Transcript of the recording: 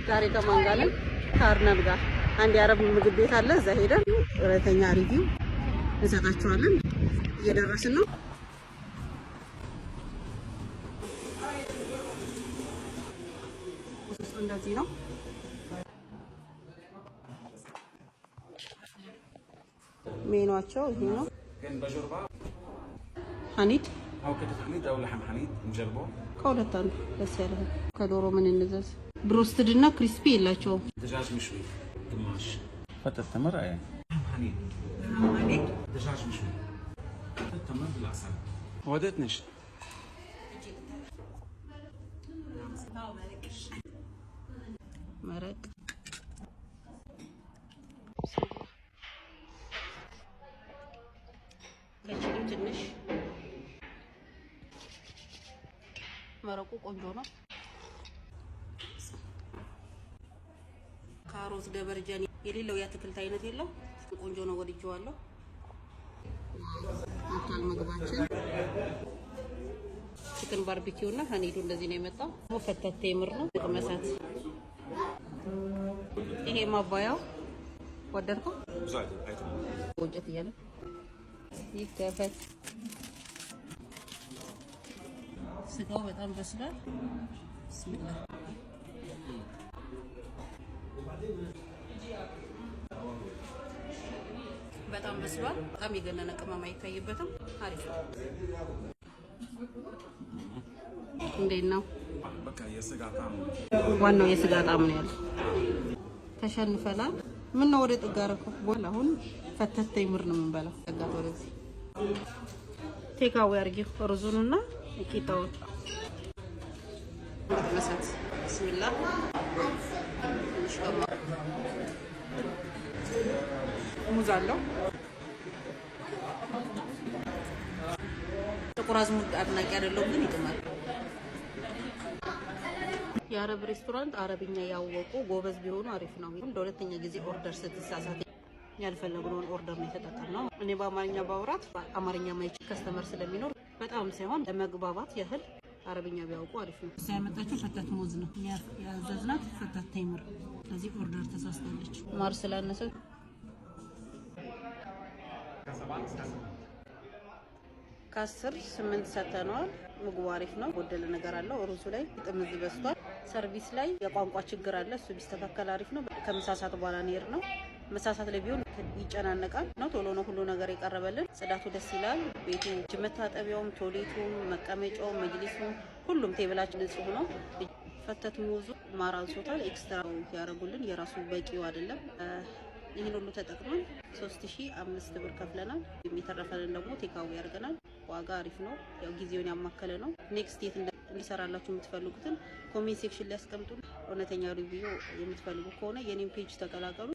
ዛሬ ከማን ጋር ነን? ከአርነብ ጋር አንድ የአረብ ምግብ ቤት አለ። እዛ ሄደን እውነተኛ review እንሰጣቸዋለን። እየደረስን ነው። ውስጡ እንደዚህ ነው። ሜኗቸው ይሄ ነው። ሐኒድ او كتف حنيد او لحم حنيد نجربه. ከሁለት አንዱ ደስ ያለህ። ከዶሮ ምን እንዘዝ? Broasted እና crispy የላቸውም። دجاج مشوي قماش فتة تمر، ايه لحم حنيد، دجاج مشوي، فتة تمر بالعسل. ودتنش. መረቅ በ chili ው ትንሽ መረቁ ቆንጆ ነው። ካሮት፣ ደበርጀን የሌለው የአትክልት አይነት የለው። ቆንጆ ነው፣ ወድጄዋለሁ። አካል ምግባችን chicken barbecue እና ሀኒዱ እንደዚህ ነው የመጣው። ፈተት ቴምር ነው ቅመሳት። ይሄ ማባያው ወደድከው? ወንጨት እያለ ይከፈት። ስጋው በጣም በስሏል። ብስሚላ በጣም በስሏል። በጣም የገነነ ቅመም አይታይበትም። አሪፍ ነው። እንዴት ነው? በቃ የስጋ ጣዕም። ዋናው የስጋ ጣዕም ነው ያለው። ተሸንፈናል። ምን ነው ወደ ጥግ አደረከው? አሁን ፈተተ ይምር ነው የምንበላው። ጠጋት ወደዚህ takeaway አድርጊው ሩዙንና ቂጣውን መሰት። ብስሚላ ትንሽ ሙዝ አለው። ጥቁር አዝሙድ አድናቂ አይደለሁም፣ ግን ይጥማል። የአረብ ሬስቶራንት አረብኛ ያወቁ ጎበዝ ቢሆኑ አሪፍ ነው። ለሁለተኛ ጊዜ order ስትሳሳት ያልፈለግነውን order ነው የተጠቀምነው። እኔ በአማርኛ ባውራት አማርኛ ማይችል customer ስለሚኖር በጣም ሳይሆን ለመግባባት ያህል አረብኛ ቢያውቁ አሪፍ ነው። እሷ ያመጣችው ፈተት ሙዝ ነው ያዘዝናት፣ ፈተት ቴምር። ስለዚህ order ተሳስታለች። ማር ስላነሰ ከ10 8 ሰተነዋል። ምግቡ አሪፍ ነው። ጎደለ ነገር አለው። ሩዙ ላይ ጥምዝ በዝቷል። Service ላይ የቋንቋ ችግር አለ። እሱ ቢስተካከል አሪፍ ነው። ከምሳ ሰዓት በኋላ ነው ነው። ምሳ ሰዓት ላይ ቢሆን ይጨናነቃል ነው። ቶሎ ነው ሁሉ ነገር የቀረበልን። ጽዳቱ ደስ ይላል። ቤቱ መታጠቢያውም፣ toilet ኡም፣ መቀመጫውም፣ መጅሊሱም ሁሉም table ኣችን ንጹህ ነው። ፈተት ሙዙ ማር አንሶታል። Extra ያደረጉልን የራሱ በቂው አይደለም። ይህን ሁሉ ተጠቅመን 3005 ብር ከፍለናል። የተረፈንን ደግሞ takeaway ያደርገናል። ዋጋ አሪፍ ነው። ያው ጊዜውን ያማከለ ነው። Next የት እንዲሰራላችሁ የምትፈልጉትን comment section ላይ ያስቀምጡ። እውነተኛ review የምትፈልጉ ከሆነ የኔን page ተቀላቀሉ።